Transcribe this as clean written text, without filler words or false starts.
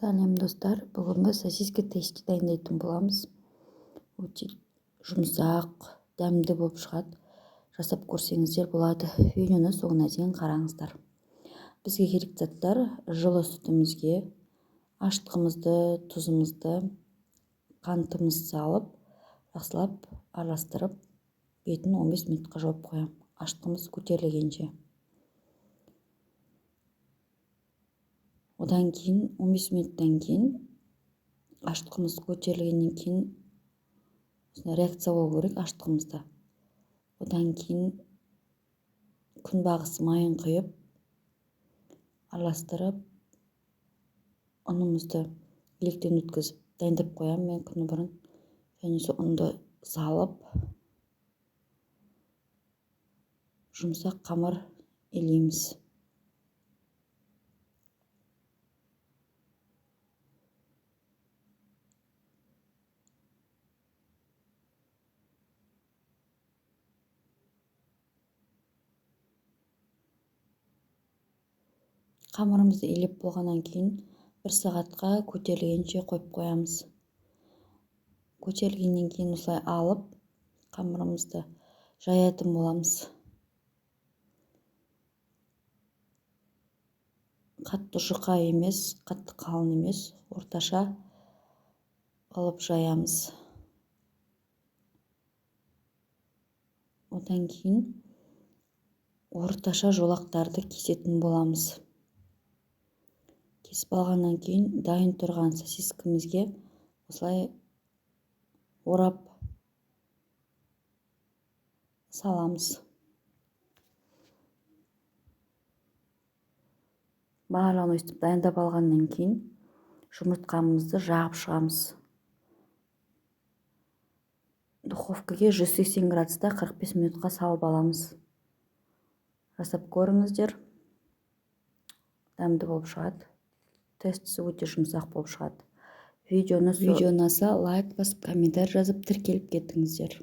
Сәлем, достар! Бүгін біз сосиски тесте дайындайтын боламыз. Өте жұмсақ, дәмді болып шығады. Жасап көрсеңіздер болады. Видеоны соңына дейін қараңыздар. Бізге керекті заттар: жылы сүтімізге ашытқымызды, тұзымызды, қантымызды салып, жақсылап араластырып, бетін 15 минутқа жауып қоямын, ашытқымыз көтерілгенше. Одан кейін 15 минуттан кейін, ашытқымыз көтерілгеннен кейін, осындай реакция болу керек ашытқымызда. Одан кейін күнбағыс майын құйып, араластырып, ұнымызды електен өткізіп дайындап қоямын мен күні бұрын. Және сол ұнды салып, жұмсақ қамыр илейміз. Қамырымызды илеп болғаннан кейін бір сағатқа көтерілгенше қойып қоямыз. Көтерілгеннен кейін осылай алып, қамырымызды жаятын боламыз. Қатты жұқа емес, қатты қалың емес, орташа қылып жаямыз. Одан кейін орташа жолақтарды кесетін боламыз. Кесіп алғаннан кейін дайын тұрған сосискімізге осылай орап саламыз. Барлығын өстіп дайындап алғаннан кейін жұмыртқамызды жағып шығамыз. Духовкаге 180 градуста 45 минутқа салып аламыз. Жасап көріңіздер, дәмді болып шығады. Тестісі өте жұмсақ болып шығады. Видео ұнаса, лайк басып, комментарий жазып, тіркеліп кетіңіздер.